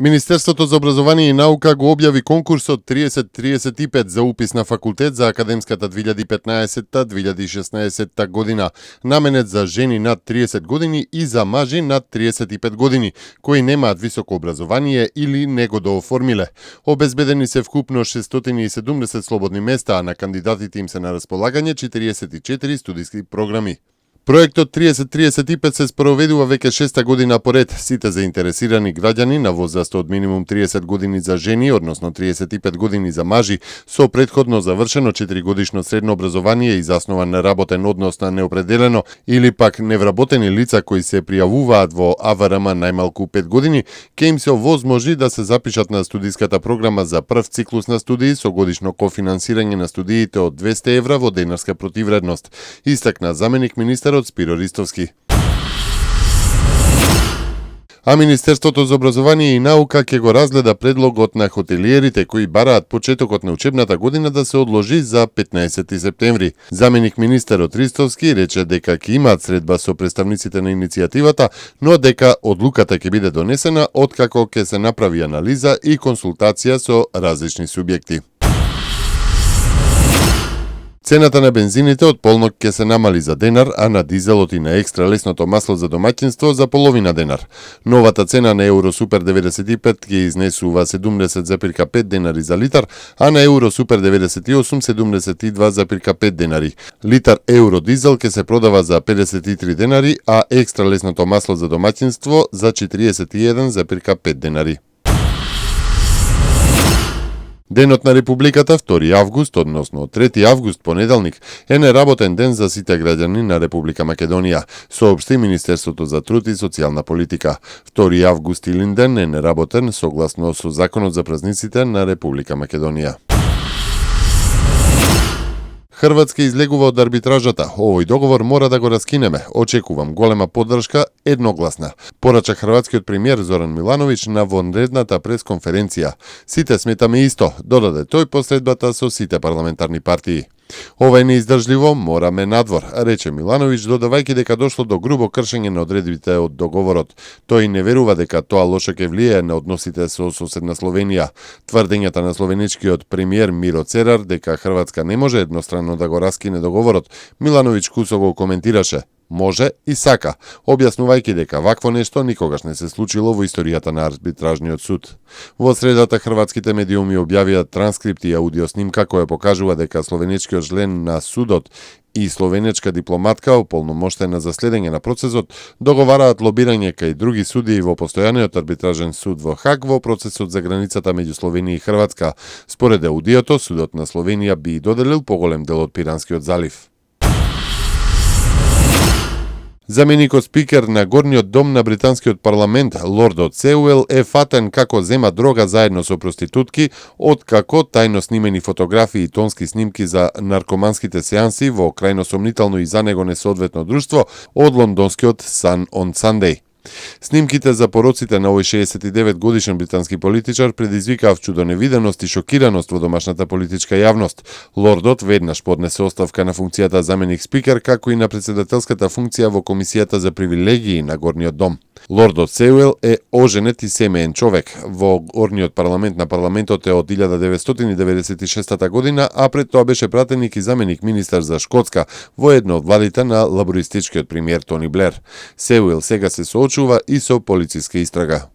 Министерството за образование и наука го објави конкурсот 3035 за упис на факултет за академската 2015-2016 година, наменет за жени над 30 години и за мажи над 35 години, кои немаат високо образование или не го дооформиле. Обезбедени се вкупно 670 слободни места, а на кандидатите им се на располагање 44 студиски програми. Проектот 3035 се спроведува веќе 6-та година поред. Сите заинтересирани граѓани на возраст од минимум 30 години за жени, односно 35 години за мажи, со претходно завршено 4-годишно средно образование и заснован на работен однос на неопределено или пак невработени лица кои се пријавуваат во АВРМ најмалку 5 години, ќе им се овозможи да се запишат на студиската програма за прв циклус на студии со годишно кофинансирање на студиите од 200 евра во денарска противредност, истакна заменик министерот Спиро Ристовски. А Министерството за образование и наука ќе го разгледа предлогот на хотелиерите кои бараат почетокот на учебната година да се одложи за 15 септември. Заменик министерот Ристовски рече дека ќе имаат средба со представниците на иницијативата, но дека одлуката ќе биде донесена откако ќе се направи анализа и консултација со различни субјекти. Цената на бензините од полнок ќе се намали за денар, а на дизелот и на екстра лесното масло за домаќинство за половина денар. Новата цена на Евро Супер 95 ќе изнесува 70,5 денари за литар, а на Евро Супер 98 72,5 денари. Литар Евро дизел ќе се продава за 53 денари, а екстра лесното масло за домаќинство за 41,5 денари. Денот на Републиката, 2 август, односно 3 август, понеделник, е неработен ден за сите граѓани на Република Македонија, соопшти Министерството за труд и социјална политика. 2 август Илинден е неработен согласно со Законот за празниците на Република Македонија. Хрватска излегува од арбитражата. Овој договор мора да го раскинеме. Очекувам голема поддршка, едногласна, порача хрватскиот премиер Зоран Милановиќ на вонредната пресконференција. Сите сметаме исто, додаде тој по средбата со сите парламентарни партии. Ова е неиздржливо, мораме надвор, рече Милановиќ, додавајќи дека дошло до грубо кршење на одредбите од договорот. Тој не верува дека тоа лошо ќе влијае на односите со соседна Словенија. Тврдењата на словеничкиот премиер Миро Церар дека Хрватска не може едностранно да го раскине договорот, Милановиќ кусо го коментираше. Може и сака, објаснувајќи дека вакво нешто никогаш не се случило во историјата на арбитражниот суд. Во средата хрватските медиуми објавија транскрипт и аудиоснимка која покажува дека словенечкиот член на судот и словенечка дипломатка ополномоштена за следење на процесот договараат лобирање кај други судии во постојаниот арбитражен суд во Хаг во процесот за границата меѓу Словенија и Хрватска. Според аудиото, судот на Словенија би доделил поголем дел од Пиранскиот залив. Заменикот спикер на горниот дом на британскиот парламент, лордот Сеуел, е фатен како зема дрога заедно со проститутки, откако тајно снимени фотографии и тонски снимки за наркоманските сеанси во крајно сомнително и за него несоодветно друштво од лондонскиот Sun on Sunday. Снимките за пороците на овој 69 годишен британски политичар предизвикаа чудоневиденост и шокираност во домашната политичка јавност. Лордот веднаш поднесе оставка на функцијата заменик спикер, како и на председателската функција во Комисијата за привилегии на горниот дом. Лордот Сеуел е оженет и семеен човек. Во горниот парламент на парламентот е од 1996 година, а пред тоа беше пратеник и заменик министар за Шкотска во едно од владите на лабористичкиот премиер Тони Блер. Сеуел сега се соочува и со полициска истрага.